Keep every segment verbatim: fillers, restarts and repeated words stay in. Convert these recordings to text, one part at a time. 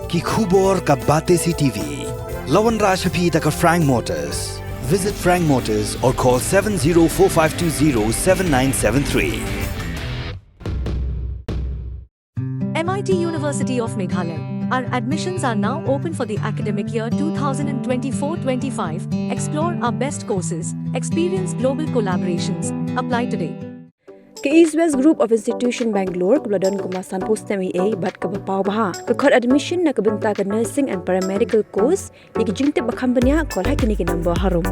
Ki khubor ka Batesi T V. La wanrah sha phi da ka Frank Motors. Visit Frank Motors or call seven zero four five two zero seven nine seven three. M I T University of Meghalaya. Our admissions are now open for the academic year two thousand twenty-four twenty-five. Explore our best courses, experience global collaborations. Apply today. Ka East West Group of Institution Bangalore kaba la don kumba sanphew snem eiei bad kaba paw bha ka khot admission na ka bynta ka nursing and paramedical course. Ïa ki jingtip ba kham bniah, call ha kine ki number harum.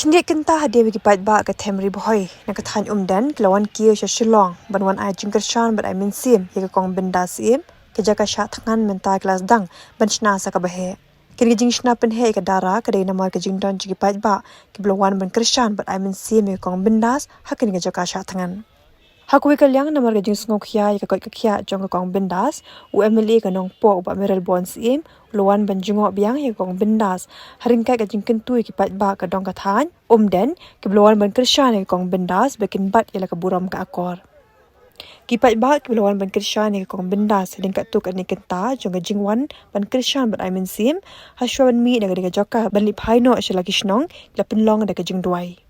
Khyndiat kynta hadien ba ki paidbah ka them Ri Bhoi na ka thaiñ Umden ki la wan kiew sha Shillong ban wan ai jingkyrshan bad ai mynsiem ïa ka Kong Bindas Syiem, ka jaka shah thngan mynta ki la sdang ban shna sa kaba heh. Kane ka jingshna pynheh ïa ka dara ka dei namar ka jingdon jong ki paidbah kiba la wan ban kyrshan bad ai mynsiem ïa ka Kong Bindas ha kane ka jaka shah thngan. Ha kawei ka liang, namar ka jingsngewkhia ïa ka koit ka khiah jong ka Kong Bindas, u M L A ka Nongpoh, u Bah Mayralborn Syiem, u la wan ban jngoh biang ïa ka Kong Bindas ha ryngkat ka jingkyntu ïa ki paidbah ka dong ka thaiñ Umden kiba la wan ban kyrshan ïa ka Kong Bindas ba kin bat ïa la ka burom ka akor. Ki paidbah kiba la wan ban kyrshan ïa ka Kong Bindas ha ryngkat katto katne kynta jong ka jingwan ban kyrshan bad ai mynsiem, hashwa ban mih na kane ka jaka ban leit phai noh sha la ki shnong, ki la pynlong da ka jingduwai.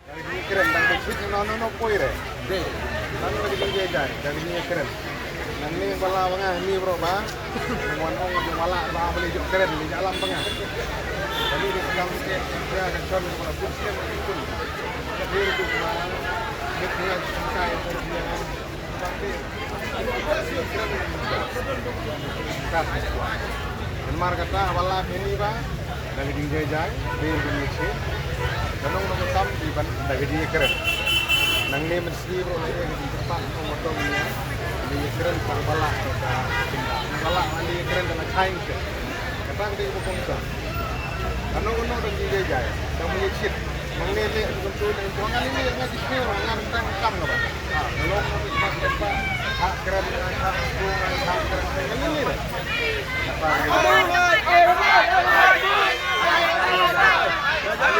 Dang ïakren, dang ïakren, no, no, no, poi re. Dei. Dang ïakren, dang ïakren. Nangne ba la ba nga ni bro ba. Wan ong ba la ba, ba leit ïakren, leit ïalam ba nga. Kane ka kam ke, ya ka kam ba la bun snem ba la bun. Ka dei ruh ba, ni nga kai ba Namar kata, ba la kane ba, da ka jingjai jai, dei ban ïa shi. Ka nong ba ka kam, dei ban, da ka jingïakren. Nangne mynsiem ruh, da ka jingkyrpad, nong ba tong ïa, da ïakren, ba la, ba la, da ïakren, da la khain ke. Kata ka dei ba kongsan. Kano kano da ki dei jai. Da mui chit. Nang ne ne ko tu ne ko ngan ne ngan ji ne ngan tang kam ba. Ha, long ko ba ba. Ha, kren ngan ha, ko ngan ha, kren ngan ne ne. Apa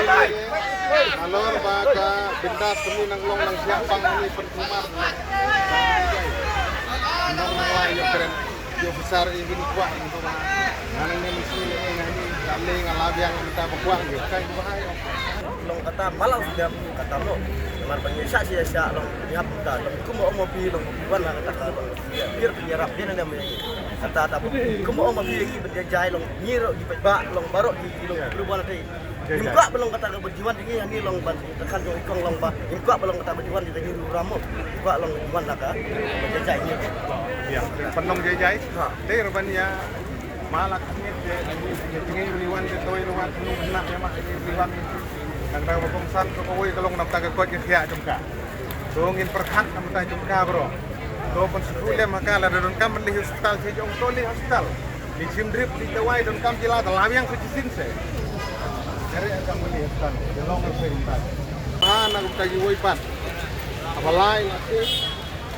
ni? Alor ba ka bindas kami nang long nang siap pang ni pertumar. Nang nang lai yo kren. Ki officer i bin kwah ngan to ba. Ngan ne mesti le ngan ni ka le ngan la biang kita ba kwah yo kai ba hai. Long kata malang sdang kata mo. Namar ban ïa shah ïa shah long ïa pun ta long kum o mo pi long wan la kata ka long. Biar pi rap biar ne me kata ta kum o mo pi ki ba jai long ni ro ki ba long baroh ki long lu wan te. Ngim kwah ba long kata ka ba jiwan ding ïa ni long ban ka khan jong i kong long ba. Ngim kwah ba long kata ba jiwan ding ïa ni ru ram mo. Ngim kwah long jiwan la ka ba jai jai ni. Ïa, pynlong jai jai. Ha. Te ruh ban ïa ma la khmit te ngi ri wan te toi ri wan ngi na ïa ma ngi ri wan. Nang da ba kongsan ko kawei ka long namta ka koit ka khiah jong ka. To ngin pyrkhat namta jong ka bro. To pynsngewthuh lem ha ka lada donkam ban leit hospital se jong to leit hospital. Leit shim drip leit dawai donkam jylla da la biang sa shisien se. Kare ka muli heptan, ka long ka heptan. Ma na ka kiwei pat. Haba lai la te.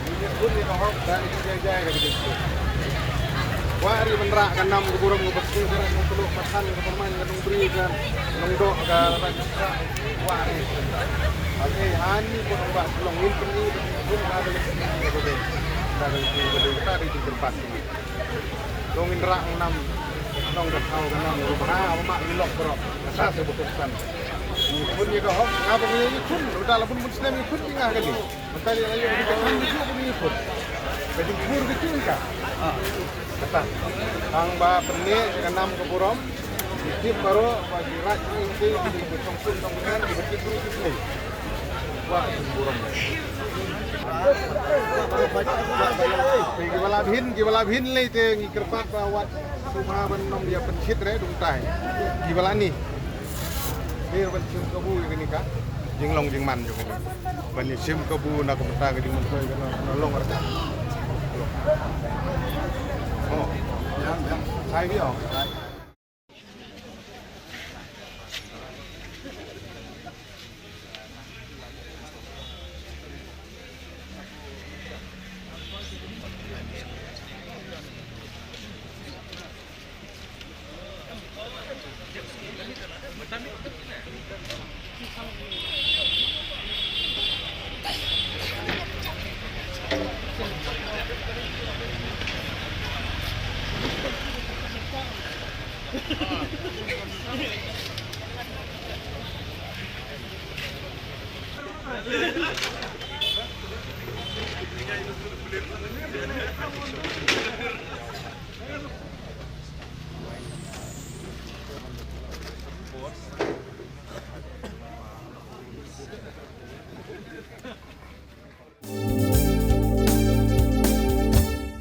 Ni ne kun ni ka hok da ni jai jai ka dei. Wa ri ban rah ka nam ka burom ka bakti ka rah ka peluk matan ka permain ka nongbri ka nongdoh ka rah ka wa ri. Haba ani pun ba long ngin peni kun ka dei ka dei ka dei ka dei ka dei ka dei. Long in rah nam nong ka thau ka nam ruh ha ma ilok bro. Ka sa se betul san. Ni pun ye ka hok nga ba ye kun. Udah la pun pun snem ye kun nga ka ni. Mentari la ye ka kan ni kun ni kun. Ka jingkur ka jingka. Kata. Tang ba peni ka nam ka burom. Tip baru ba jirat ni ti di betul pun tong kan di betul pun ni. Wah, burom. Ki ba la bhin, ki ba la bhin lei te ngi kyrpad ba wat sngewbha ban ym ïa pynshit re dungtai. Ki ba la ni. Mir ban shim kabu ïa kane ka jinglong jingman jong ngi. Ban ïa shim kabu na ka bynta ka jingmyntoi ka na long arta. Oh. Sai bi oh.